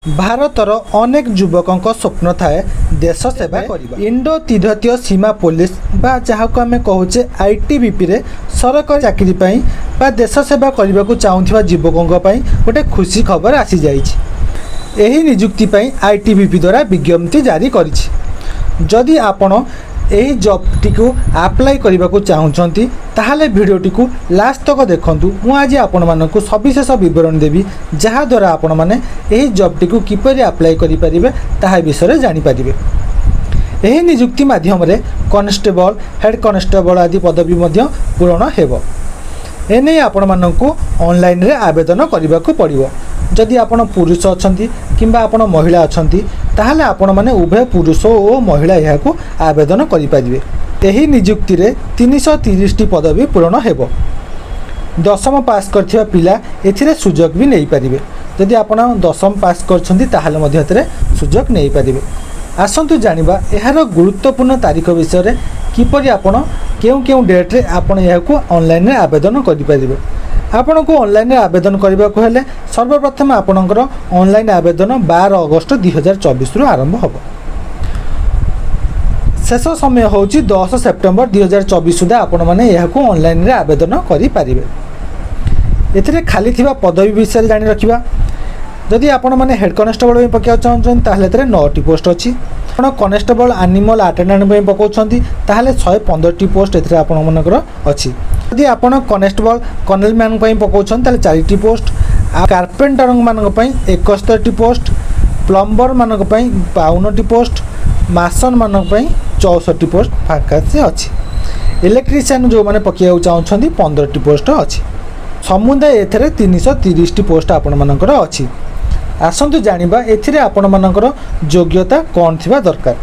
ଭାରତର ଅନେକ ଯୁବକଙ୍କ ସ୍ୱପ୍ନ ଥାଏ ଦେଶ ସେବା କରିବା। ଇଣ୍ଡୋ ତିବ୍ଦତୀୟ ସୀମା ପୋଲିସ ବା ଯାହାକୁ ଆମେ କହୁଛେ ଆଇଟିବିପିରେ ସରକାରୀ ଚାକିରି ପାଇଁ ବା ଦେଶ ସେବା କରିବାକୁ ଚାହୁଁଥିବା ଯୁବକଙ୍କ ପାଇଁ ଗୋଟେ ଖୁସି ଖବର ଆସିଯାଇଛି। ଏହି ନିଯୁକ୍ତି ପାଇଁ ଆଇଟିବିପି ଦ୍ୱାରା ବିଜ୍ଞପ୍ତି ଜାରି କରିଛି। ଯଦି ଆପଣ ଏହି ଜବ୍ଟିକୁ ଆପ୍ଲାଏ କରିବାକୁ ଚାହୁଁଛନ୍ତି, ତାହେଲେ ଭିଡ଼ିଓଟିକୁ ଲାଷ୍ଟ ତକ ଦେଖନ୍ତୁ। ମୁଁ ଆଜି ଆପଣମାନଙ୍କୁ ସବିଶେଷ ବିବରଣୀ ଦେବି, ଯାହାଦ୍ୱାରା ଆପଣମାନେ ଏହି ଜବ୍ଟିକୁ କିପରି ଆପ୍ଲାଏ କରିପାରିବେ, ତାହା ବିଷୟରେ ଜାଣିପାରିବେ। ଏହି ନିଯୁକ୍ତି ମାଧ୍ୟମରେ କନଷ୍ଟେବଳ, ହେଡ଼୍ କନଷ୍ଟେବଳ ଆଦି ପଦବୀ ମଧ୍ୟ ପୂରଣ ହେବ। ଏନେଇ ଆପଣମାନଙ୍କୁ ଅନଲାଇନରେ ଆବେଦନ କରିବାକୁ ପଡ଼ିବ। ଯଦି ଆପଣ ପୁରୁଷ ଅଛନ୍ତି କିମ୍ବା ଆପଣ ମହିଳା ଅଛନ୍ତି, ତାହେଲେ ଆପଣମାନେ ଉଭୟ ପୁରୁଷ ଓ ମହିଳା ଏହାକୁ ଆବେଦନ କରିପାରିବେ। ଏହି ନିଯୁକ୍ତିରେ 330ଟି ପଦବୀ ପୂରଣ ହେବ। 10ମ ପାସ୍ କରିଥିବା ପିଲା ଏଥିରେ ସୁଯୋଗ ବି ନେଇପାରିବେ। ଯଦି ଆପଣ 10ମ ପାସ୍ କରିଛନ୍ତି, ତାହେଲେ ମଧ୍ୟ ଏଥିରେ ସୁଯୋଗ ନେଇପାରିବେ। ଆସନ୍ତୁ ଜାଣିବା ଏହାର ଗୁରୁତ୍ୱପୂର୍ଣ୍ଣ ତାରିଖ ବିଷୟରେ, କିପରି ଆପଣ କେଉଁ କେଉଁ ଡେଟ୍ରେ ଆପଣ ଏହାକୁ ଅନଲାଇନରେ ଆବେଦନ କରିପାରିବେ। ଆପଣଙ୍କୁ ଅନଲାଇନରେ ଆବେଦନ କରିବାକୁ ହେଲେ ସର୍ବପ୍ରଥମେ ଆପଣଙ୍କର ଅନଲାଇନ୍ ଆବେଦନ 12 ଅଗଷ୍ଟ 2024ରୁ ଆରମ୍ଭ ହେବ। ଶେଷ ସମୟ ହେଉଛି 10 ସେପ୍ଟେମ୍ବର 2024 ସୁଦ୍ଧା ଆପଣମାନେ ଏହାକୁ ଅନଲାଇନରେ ଆବେଦନ କରିପାରିବେ। ଏଥିରେ ଖାଲି ଥିବା ପଦବୀ ବିଷୟରେ ଜାଣି ରଖିବା। ଯଦି ଆପଣମାନେ ହେଡ଼୍ କନଷ୍ଟେବଳ ପାଇଁ ପକାଇବାକୁ ଚାହୁଁଛନ୍ତି, ତାହେଲେ ଏଥିରେ ନଅଟି ପୋଷ୍ଟ ଅଛି। ଆପଣ କନଷ୍ଟେବଳ ଆନିମଲ୍ ଆଟେଣ୍ଡାଣ୍ଟ ପାଇଁ ପକାଉଛନ୍ତି, ତାହେଲେ 115ଟି ପୋଷ୍ଟ ଏଥିରେ ଆପଣମାନଙ୍କର ଅଛି। ଯଦି ଆପଣ କନଷ୍ଟେବଳ କେନେଲମ୍ୟାନ୍ ପାଇଁ ପକାଉଛନ୍ତି, ତାହେଲେ ଚାରିଟି ପୋଷ୍ଟ, ଆଉ କାର୍ପେଣ୍ଟରମାନଙ୍କ ପାଇଁ 71ଟି ପୋଷ୍ଟ, ପ୍ଲମ୍ବରମାନଙ୍କ ପାଇଁ 52ଟି ପୋଷ୍ଟ, ମାସନମାନଙ୍କ ପାଇଁ 64 ପୋଷ୍ଟ ଭାକାନ୍ସି ଅଛି। ଇଲେକ୍ଟ୍ରିସିଆନ୍ ଯେଉଁମାନେ ପକାଇବାକୁ ଚାହୁଁଛନ୍ତି, 15ଟି ପୋଷ୍ଟ ଅଛି। ସମୁଦାୟ ଏଥିରେ 330ଟି ପୋଷ୍ଟ ଆପଣମାନଙ୍କର ଅଛି। ଆସନ୍ତୁ ଜାଣିବା ଏଥିରେ ଆପଣମାନଙ୍କର ଯୋଗ୍ୟତା କ'ଣ ଥିବା ଦରକାର।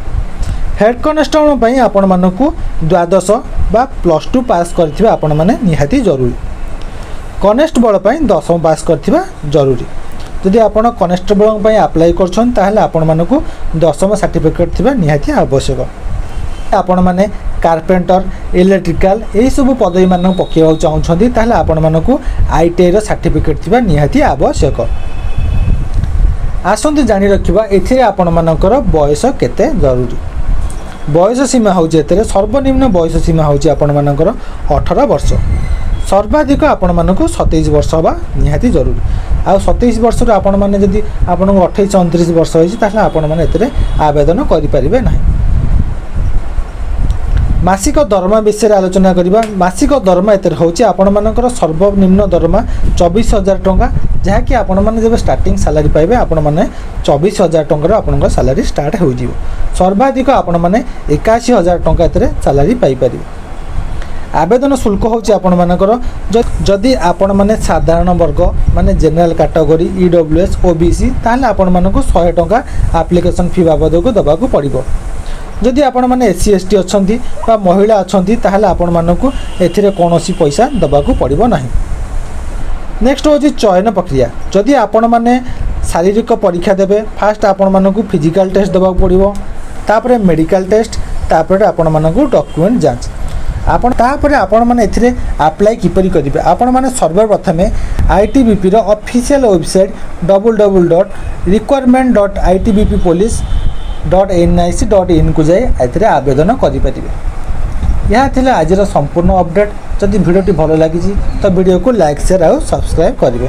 ହେଡ଼୍ କନଷ୍ଟେବଳ ପାଇଁ ଆପଣମାନଙ୍କୁ ଦ୍ୱାଦଶ ବା +2 ପାସ୍ କରିଥିବା ଆପଣମାନେ ନିହାତି ଜରୁରୀ। କନେଷ୍ଟବଳ ପାଇଁ 10ମ ପାସ୍ କରିଥିବା ଜରୁରୀ। ଯଦି ଆପଣ କନେଷ୍ଟବଳଙ୍କ ପାଇଁ ଆପ୍ଲାଏ କରୁଛନ୍ତି, ତାହେଲେ ଆପଣମାନଙ୍କୁ 10ମ ସାର୍ଟିଫିକେଟ୍ ଥିବା ନିହାତି ଆବଶ୍ୟକ। ଆପଣମାନେ କାର୍ପେଣ୍ଟର, ଇଲେକ୍ଟ୍ରିକାଲ ଏହିସବୁ ପଦବୀମାନଙ୍କୁ ପକାଇବାକୁ ଚାହୁଁଛନ୍ତି, ତାହେଲେ ଆପଣମାନଙ୍କୁ ଆଇଟିଆଇର ସାର୍ଟିଫିକେଟ୍ ଥିବା ନିହାତି ଆବଶ୍ୟକ। ଆସନ୍ତୁ ଜାଣି ରଖିବା ଏଥିରେ ଆପଣମାନଙ୍କର ବୟସ କେତେ ଜରୁରୀ। ବୟସ ସୀମା ହେଉଛି, ଏଥିରେ ସର୍ବନିମ୍ନ ବୟସ ସୀମା ହେଉଛି ଆପଣମାନଙ୍କର 18 ବର୍ଷ। ସର୍ବାଧିକ ଆପଣମାନଙ୍କୁ 27 ବର୍ଷ ହେବା ନିହାତି ଜରୁରୀ। ଆଉ 27 ବର୍ଷରୁ ଆପଣମାନେ ଯଦି ଆପଣଙ୍କୁ 28, 29 ବର୍ଷ ହେଇଛି, ତାହେଲେ ଆପଣମାନେ ଏଥିରେ ଆବେଦନ କରିପାରିବେ ନାହିଁ। ମାସିକ ଦରମା ବିଷୟରେ ଆଲୋଚନା କରିବା। ମାସିକ ଦରମା ଏଥିରେ ହେଉଛି ଆପଣମାନଙ୍କର ସର୍ବନିମ୍ନ ଦରମା 24,000 ଟଙ୍କା, ଯାହାକି ଆପଣମାନେ ଯେବେ ଷ୍ଟାର୍ଟିଂ ସାଲାରୀ ପାଇବେ, ଆପଣମାନେ 24,000 ଟଙ୍କାରୁ ଆପଣଙ୍କ ସାଲାରୀ ଷ୍ଟାର୍ଟ ହୋଇଯିବ। ସର୍ବାଧିକ ଆପଣମାନେ 81,000 ଟଙ୍କା ଏଥିରେ ସାଲାରୀ ପାଇପାରିବେ। ଆବେଦନ ଶୁଳ୍କ ହେଉଛି ଆପଣମାନଙ୍କର, ଯଦି ଆପଣମାନେ ସାଧାରଣ ବର୍ଗ ମାନେ ଜେନେରାଲ କାଟେଗୋରୀ, ଇଡବ୍ଲ୍ୟୁଏସ୍, ଓବିସି, ତାହେଲେ ଆପଣମାନଙ୍କୁ 100 ଟଙ୍କା ଆପ୍ଲିକେସନ୍ ଫି ବାବଦକୁ ଦେବାକୁ ପଡ଼ିବ। ଯଦି ଆପଣମାନେ ଏସ୍ ସି, ଏସ୍ ଟି ଅଛନ୍ତି ବା ମହିଳା ଅଛନ୍ତି, ତାହେଲେ ଆପଣମାନଙ୍କୁ ଏଥିରେ କୌଣସି ପଇସା ଦେବାକୁ ପଡ଼ିବ ନାହିଁ। ନେକ୍ସଟ ହେଉଛି ଚୟନ ପ୍ରକ୍ରିୟା। ଯଦି ଆପଣମାନେ ଶାରୀରିକ ପରୀକ୍ଷା ଦେବେ, ଫାଷ୍ଟ ଆପଣମାନଙ୍କୁ ଫିଜିକାଲ୍ ଟେଷ୍ଟ ଦେବାକୁ ପଡ଼ିବ, ତାପରେ ମେଡ଼ିକାଲ ଟେଷ୍ଟ, ତାପରେ ଆପଣମାନଙ୍କୁ ଡକ୍ୟୁମେଣ୍ଟ ଯାଞ୍ଚ। ଆପଣ ତାପରେ ଆପଣମାନେ ଏଥିରେ ଆପ୍ଲାଏ କିପରି କରିବେ? ଆପଣମାନେ ସର୍ବପ୍ରଥମେ ଆଇଟିବିପିର ଅଫିସିଆଲ୍ ୱେବସାଇଟ୍ www.recruitment.itbppolice.nic.inକୁ ଯାଇ ଏଥିରେ ଆବେଦନ କରିପାରିବେ। ଏହା ଥିଲା ଆଜିର ସମ୍ପୂର୍ଣ୍ଣ ଅପଡ଼େଟ୍। ଯଦି ଭିଡ଼ିଓଟି ଭଲ ଲାଗିଛି, ତ ଭିଡ଼ିଓକୁ ଲାଇକ୍, ସେୟାର ଆଉ ସବସ୍କ୍ରାଇବ୍ କରିବେ।